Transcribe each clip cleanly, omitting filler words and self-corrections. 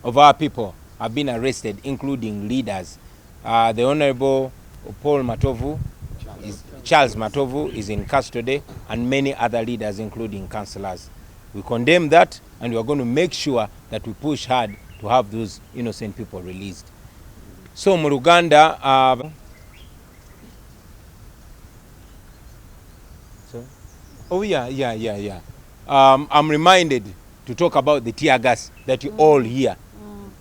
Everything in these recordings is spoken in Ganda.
of our people have been arrested, including leaders. The Honorable Paul Matovu, Charles Matovu is in custody, and many other leaders, including councillors. We condemn that, and we are going to make sure that we push hard to have those innocent people released. So mu Luganda, so, oh yeah. I'm reminded to talk about the tear gas that you all hear.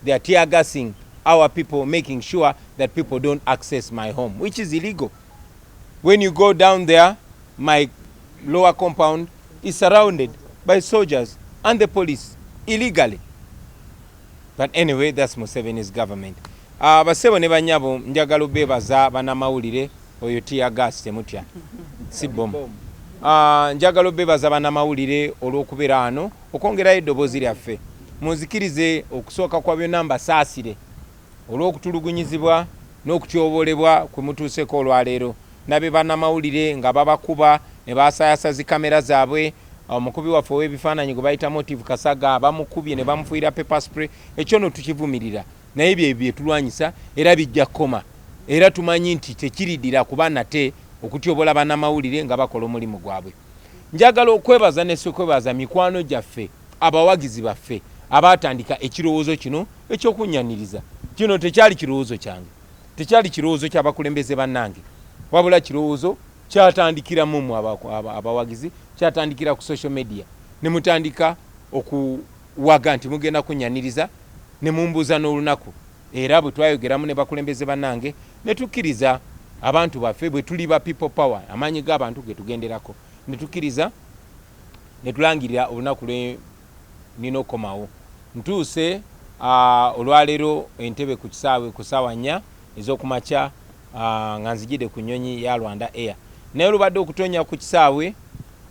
They are tear gassing our people, making sure that people don't access my home, which is illegal. When you go down there, my lower compound is surrounded by soldiers and the police illegally. But anyway, that's Museveni's government. Basebo ne banyabo, njagala obeebaza bannamawulire. Oyo tear gas, temutya, si bomu. Njagala obeebaza bannamawulire olw'okubeera wano okwongerayo eddoboozi lyaffe. Munzikirize okusooka kwa byonna mbasaasire olw'okutulugunyizibwa n'okutyoboolebwa kwe mutuuseko olwaleero. Nabe bannamawulire nga babakuba ne basaayasa zikamera zaabwe. Omukubi waffe ow'ebifaananyi gwe bayita Motive Kasaga bamukubye ne bamufuuyira pepper spray. Ekyo nno tukivumirira, naye bye bye tulwanyisa era bijja kukoma, era tumanyi nti tekiridira kuba nate okutyobola bannamawulire nga bakola omulimu gwabwe. Njagala okwebaza ne sikwebaza mikwano gyaffe, abawagizi baffe abaatandika ekirowoozo kino ekyokunyaniriza. Kino tekyali kirowoozo kyange, tekyali kirowoozo ky'abakulembeze bannange, wabula kirowoozo kyatandikiramu mu abawagizi, kyatandikira ku social media ne mutandika okuwaga nti mugenda kunyaniriza ne mumbuuza n'olunaku. Era bwe twayogeramu ne bakulembeze bannange ne tukkiriza abantu baffe bwe tuli ba people power, amaanyi g'abantu ge tugenderako, ne tukkiriza ne tulangirira olunaku lwe nina okukomawo. Ntuuse olwaleero Entebbe ku kisaawe ku ssaawa 4 ez'okumakya, nga nzijidde ku nnyonyi ya Rwanda Air, naye olubadde okutonya ku kisaawe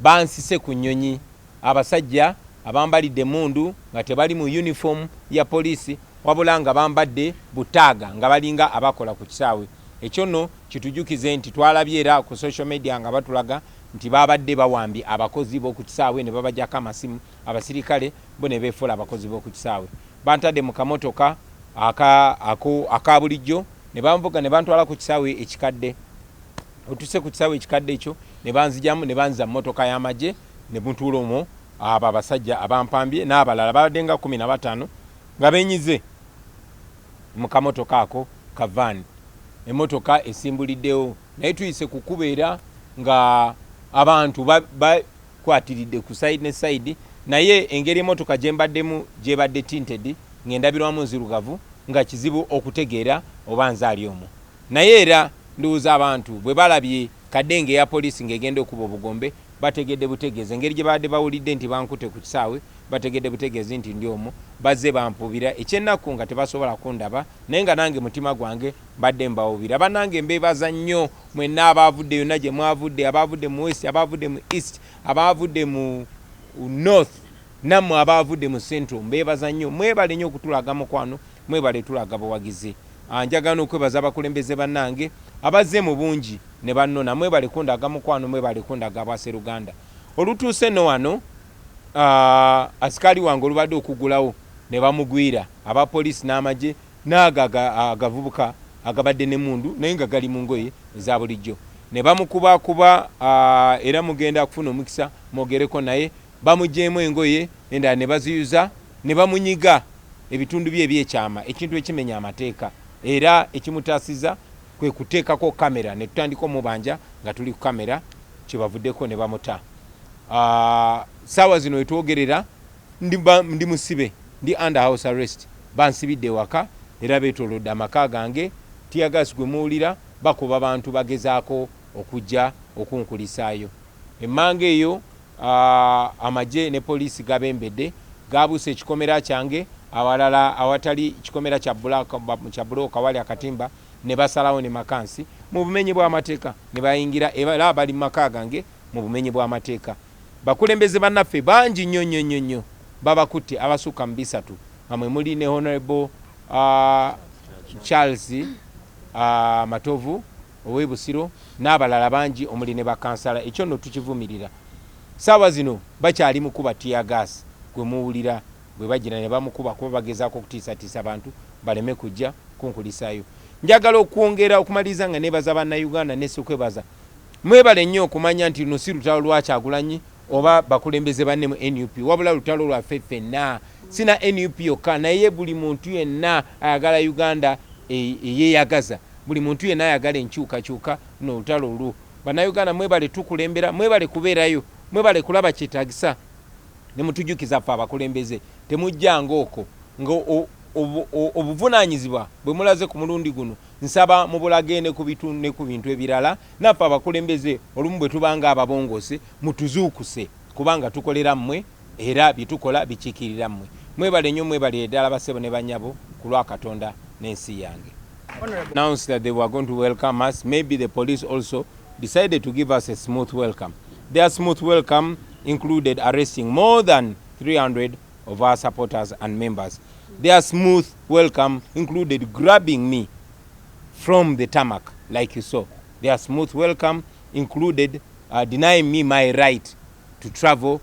bansise ku nnyonyi abasajja abambalidde emundu nga tebali mu uniform ya poliisi, wabula nga bambadde butaaga nga balinga abakola ku kisaawe. Ekyo nno kitujukize nti twalabye era ku social media nga batulaga nti babadde bawambye abakozi b'oku kisaawe ne babajjako amasimu, abasirikale bo ne beefuula abakozi b'oku kisaawe. Bantadde mu kamotoka aka bulijjo ne banvuga ne bantwala ku kisaawe ekikadde. Otuse ku kisaawe ekikadde ekyo ne banzijamu ne banziza mu mmotoka y'amagye ne mutuula omwo. Abo abasajja abampambye n'abalala babadde nga 15 nga benyize mu kamotoka ako ka van. Emmotoka esimbuliddewo, naye tuyise ku kubeera nga abantu bakwatiridde ku side ne side, naye engeri emmotoka gye mbaddemu gyebadde tinted ng'endabirwamu nzirugavu, nga kizibu okutegeera oba nze ali omwo. Naye era ndowooza abantu bwe balabye kadenge eya poliisi ng'egenda okuba obugombe, bategedde butegeezi engeri gye babadde bawulidde nti bankute ku kisaawe, bategedde butegeezi nti ndi omwo. Bazze bampubira, ekyennaku nga tebasobola kundaba, naye nga nange mutima gwange mbadde mbawubira. Bannange, mbeebaza nnyo mwenna abaavudde yonna gye mwavudde, abaavudde mu west, abaavudde mu east, abaavudde mu north, nammwe abaavudde mu central. Mbeebaza nnyo, mwebale nnyo okutulaga mukwano, mwebale tulaga buwagizi. Njagala n'okwebaza abakulembeze bannange abazze mu bungi ne bannona. Mwebale kundaga mukwano, mwebale kundaga bwaseruganda. Olutuuse no wano, asikaali wange olubadde okugulawo ne bamugwira abapoliisi n'amagye n'ago agavubuka agabadde n'emmundu naye nga gali mu ngoye eza bulijjo ne bamukubakuba. Era mugenda kufuna omukisa mwogereko naye. Bamugyemu engoye endala ne baziyuza ne bamunyiga ebitundu bye ebyekyama, ekintu ekimenya amateeka, era ekimutaasiza kwe kuteekako kamera ne tutandika omubanja nga tuli ku kamera, kyebavuddeko ne bamuta. Saawa zino wetwogerera ndi musibe, ndi under house arrest, bansibidde ewaka era beetoolodde amaka gange. Tear gas gwe muwulira bakuba bantu bagezaako okujja okunkulisaayo. Emmanga eyo amagye ne poliisi gabembedde, gabuuse ekikomera kyange, awalala awatali kikomera kya bulooka wali akatimba ne basalawo ne makansi mu bumenyi bw'amateeka ne bayingira, era bali mu maka gange mu bumenyi bw'amateeka. Bakulembeze bannaffe bangi nnyo nnyo nnyo nnyo babakutte, abasukka mu 300, nga mwe muli ne Honorable Charles Matovu ow'e Busiro n'abalala bangi omuli ne bakansala. Ekyo nno tukivumirira. Saawa zino bakyali mu kuba tear gas gwe muwulira. Bwe bagira ne bamukuba kuba bagezaako okutiisatiisa abantu baleme kujja kunkulisaayo. Njagala okwongera okumaliriza nga neebaza Bannayuganda ne sikwebaza. Mwebale nnyo okumanya nti luno si lutalo lwa Kyagulanyi oba bakulembeze banne mu nup wabula lutalo lwaffe ffenna. Si na nup yokka naye buli muntu yenna ayagala Uganda eyeeyagaza, buli muntu yenna ayagala enkyukakyuka, luno lutalo lulwo. Bannayuganda mwebale tukulembera, mwebale kubeerayo, mwebale kulaba kyetagisa ne mutujukiza ffe abakulembeze. Temujjanga okwo nga obuvunaanyizibwa bwe mulaze ku mulundi guno nsaba mubulage ne ku ne ku bintu ebirala. Naffe abakulembeze olumu bwe tuba nga ababongoose mutuzuukuse kubanga tukolera mmwe era bye tukola bikiikirira mmwe. Mwebale nnyo mwebalire ddala bassebo ne bannyabo ku lwa Katonda n'ensi yange. Announced that they were going to welcome us. Maybe the police also decided to give us a smooth welcome. Their smooth welcome included arresting more than 300 of our supporters and members. Their smooth welcome included grabbing me from the tarmac, like you saw. Their smooth welcome included denying me my right to travel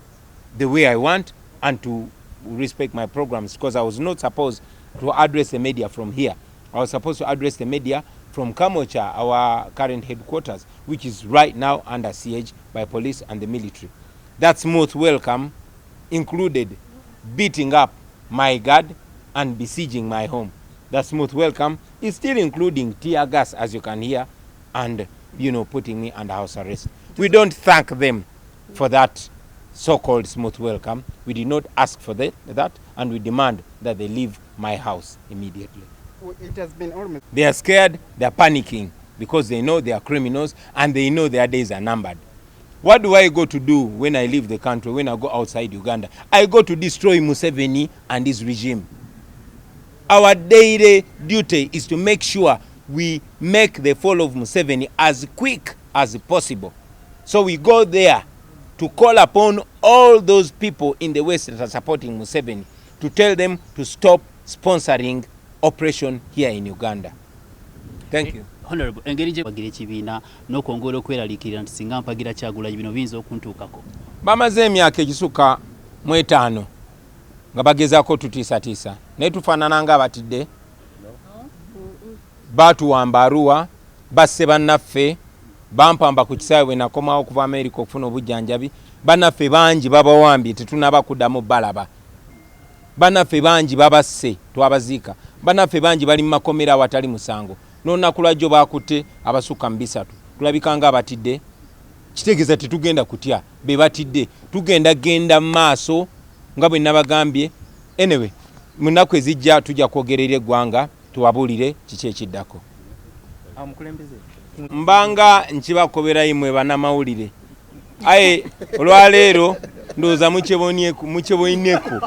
the way I want and to respect my programs, because I was not supposed to address the media from here. I was supposed to address the media from Kamwokya, our current headquarters, which is right now under siege by police and the military. That smooth welcome included beating up my guard and besieging my home. That smooth welcome is still including tear gas, as you can hear, and putting me under house arrest. We don't thank them for that so-called smooth welcome. We did not ask for that, and we demand that they leave my house immediately. It has been almost. They are scared, they are panicking, because they know they are criminals and they know their days are numbered. What do I go to do when I leave the country, when I go outside Uganda? I go to destroy Museveni and his regime. Our daily duty is to make sure we make the fall of Museveni as quick as possible. So we go there to call upon all those people in the West that are supporting Museveni to tell them to stop sponsoring oppression here in Uganda. Thank you. Honorable, engeri gye bagira ekibiina n'okwongera okweraliikirira nti singa mpagira Kyagulanyi bino biyinza okuntuukako. Bamaze emyaka egisukka mu 50 nga bagezaako tutiisatiisa, naye tufaanana nga abatidde. Baatuwamba Arua, basse bannaffe, bampamba ku kisaawe bwe nakomawo okuva Amerika okufuna obujjanjabi. Bannaffe bangi babawambye, tetunaba kuddamu balaba. Bannaffe bangi babasse, twabaziika. Bannaffe bangi bali mu makomera awatali musango. N'olunaku lwajjo bakutte abasukka mu 300. Tulabika nga abatidde, kitegeeza tetugenda kutya be batidde. Tugenda genda mu maaso nga bwe nabagambye. Anyway, mu nnaku ezijja tujja kwogera eri eggwanga tubabuulire kiki ekiddako. Mbanga nkibakobera imwe bannamawulire, aye olwaleero ndowooza mukyeboineku.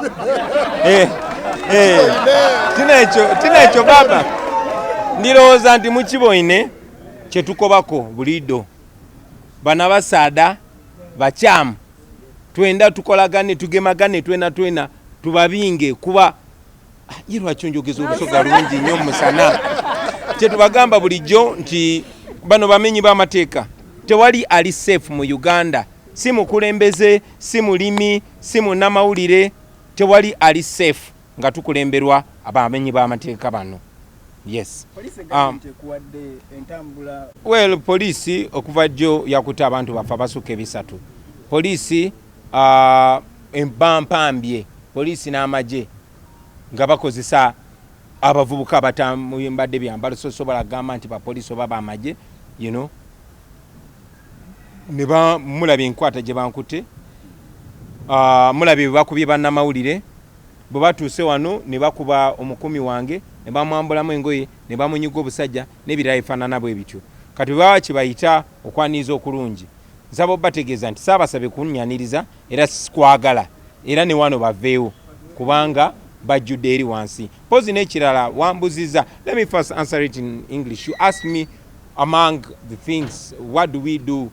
Tina ekyo baba ndirowooza nti mukiboine kyetukobako buliido. Bana basaada bakyamu, twenda tukolagane, tugemagane twena twena tubabinge kuba. Ah, ye lwaki onjogeza olusoga lungi nnyo musana? Kyetubagamba bulijjo nti bano bamenyi b'amateeka. Tewali ali safe mu Uganda, si mukulembeze, si mulimi, si munnamawulire. Tewali ali safe nga tukulemberwa abamenyi b'amateeka bano. Yes. Poliisi egambye nti ekuwadde entambula. Well, poliisi okuva jjo yakutte abantu baffe abasukka 300. Poliisi bampambye, poliisi n'amagye nga bakozesa abavubuka abatambadde byambalo. So sobola kugamba nti bapoliisi oba bamagye, ne mulabye enkwata gye bankutte. Mulabye bwe bakubye bannamawulire bwe batuuse wano ne bakuba omukumi wange ne bamwambulamu engoye ne bamunyiga obusajja n'ebirala bifaanana bwe bityo. Kati bwe baba kibayita okwaniriza okulungi, nsaba obategeeza nti saabasabye kunnyaniriza era sikwagala, era ne wano baveewo kubanga bajjudde eri wansi. Mpozi n'ekirala wambuziza. Let me first answer it in English. You asked me, among the things, what do we do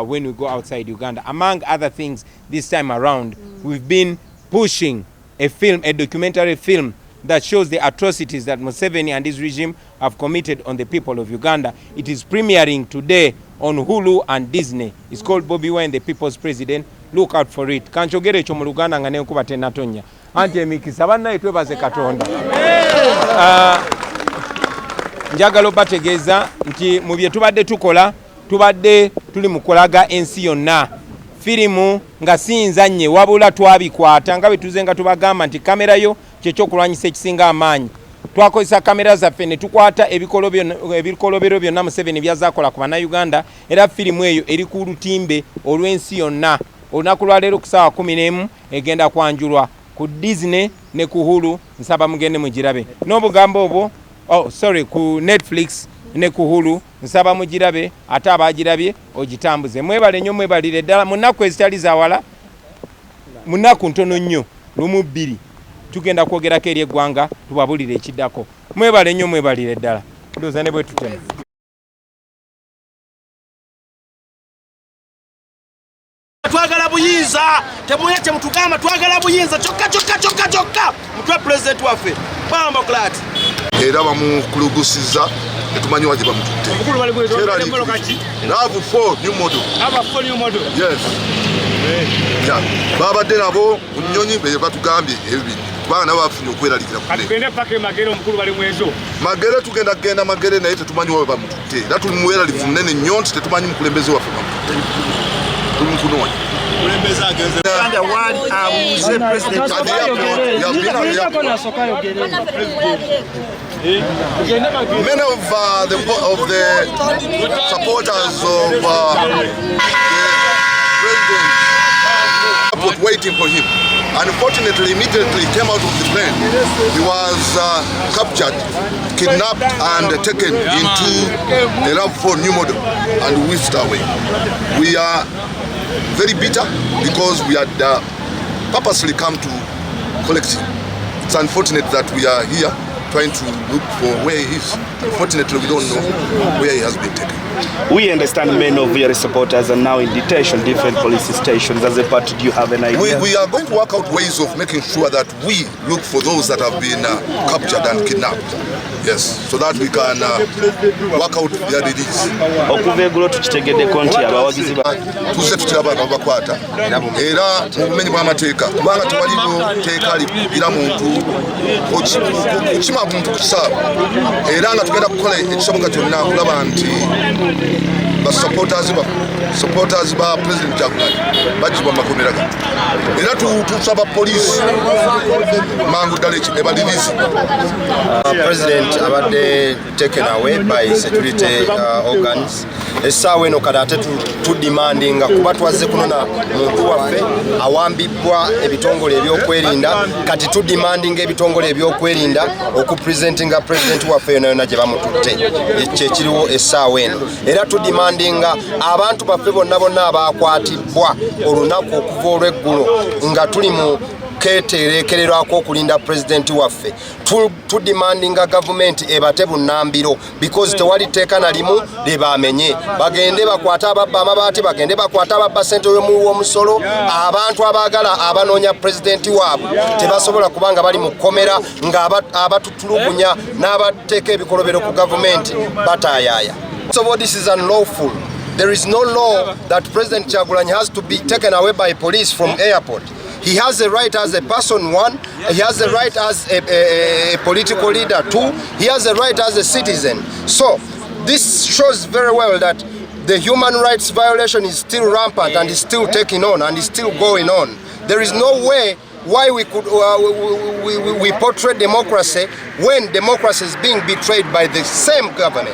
when we go outside Uganda? Among other things, this time around we've been pushing a film, a documentary film that shows the atrocities that Museveni and his regime have committed on the people of Uganda. It is premiering today on Hulu and Disney. It's called Bobi Wine, the People's President. Look out for it. Kankyogere ekyo mu Luganda nga n'enkuba tennatonya. Anti emikisa bannaye, twebaze Katonda. Ah, njagala obategeeza nti mu bye tubadde tukola, tubadde tuli mu kulaga ensi yonna firimu nga si nzannye, wabula twabikwata nga bwe tuze nga tubagamba nti kamera yo kyekyokulwanyisa ekisinga amaanyi. Twakozesa kamera zaffe ne tukwata ebikolobero byonna Museveni byazakola ku Bannayuganda, era firimu eyo eri ku lutimbe olw'ensi yonna. Olunaku lwaleero ku saawa 11 egenda kwanjulwa ku Disney ne ku Hulu. Nsaba mugende mugirabe n'obugambo obwo. Oh, sorry, ku Netflix ne ku Hulu. Nsaba mugirabe, ate abagirabye ogitambuze. Mwebale nnyo, mwebalire ddala. Mu nnaku ezitali zawala, mu nnaku ntono nnyo, lumu bbiri, tugenda kwogerako eri eggwanga, tubabulire ekiddako. Mwebale nnyo, mwebalire ddala. Ndowooza ne bwe tutema. Twagala buyinza, temulina kyemutugamba. Twagala buyinza kyokka kyokka kyokka kyokka. Mutwe pulezidenti waffe bamba clat. Era bamukulugusiza, tetumanyi wa gye bamututte. RAV4 new model, yes. Yeah. Babadde nabo mu nnyonyi, be batugambye ebyo, kubanga nabo bafunye okweraliikira kunene. Tugende paka e Magere, omukulu bali mwezo. Magere, tugenda kugenda Magere, naye tetumanyi wawe bamututte. Era tuli muweralifu munene nnyo nti tetumanyi mukulembeze waffe bamututte, tuli mukunoonya. Uganda waali abuuze president. At the airport, we have been at the airport. Many of the supporters of the president airport waiting for him. Unfortunately, immediately he came out of the plane, he was captured, kidnapped, and taken into a RAV4 new model and whisked away. We are very bitter because we had purposely come to collect him. It's unfortunate that we are here trying to look for where he is. Unfortunately, we don't know where he has been taken. We understand many of your supporters are now in detention, different police stations. As a party, do you have an idea? We are going to work out ways of making sure that we look for those that have been captured and kidnapped. Yes, so that we can work out their release. Okuva eggulo tukitegeddeko nti abawagizi ba Tuzze tukiraba nga babakwata era mu bumenyi bw'amateeka, kubanga tewaliwo teeka likugira muntu kukima muntu ku kisaawe. Era nga tugenda kukola ekisoboka kyonna okulaba nti ba supporters ba President Kyagulanyi bagibwa mu makomera gano. Era tusaba poliisi mangu ddala ebalirize. President abadde taken away by security organs essaawa eno. Kati ate tudemandinga kuba twazze kunona muntu waffe awambibbwa ebitongole ebyokwerinda. Kati tudemandinga ebitongole ebyokwerinda okupresentinga president waffe yona yona gye bamututte. Ekyo ekiriwo essaawa eno. Era tudemandinga abantu baffe bonna bonna abakwatibbwa olunaku okuva olw'eggulo nga tuli mu keterekererwako okulinda pulezidenti waffe. Tudemandinga gavumenti ebate bunnambiro, because tewali tteeka na limu lye bamenye. Bagende bakwate ababba amabaati, bagende bakwate ababba sente y'omuwi w'omusolo. Abantu abaagala, abanoonya pulezidenti waabwe tebasobola kubanga bali mu kkomera nga abatutulugunya n'abateeka ebikolobero ku gavumenti bataayaaya. First of all, this is unlawful. There is no law that President Kyagulanyi has to be taken away by police from airport. He has a right as a person, one. He has a right as a political leader, two. He has a right as a citizen. So this shows very well that the human rights violation is still rampant and is still taking on and is still going on. There is no way why we could we portray democracy when democracy is being betrayed by the same government.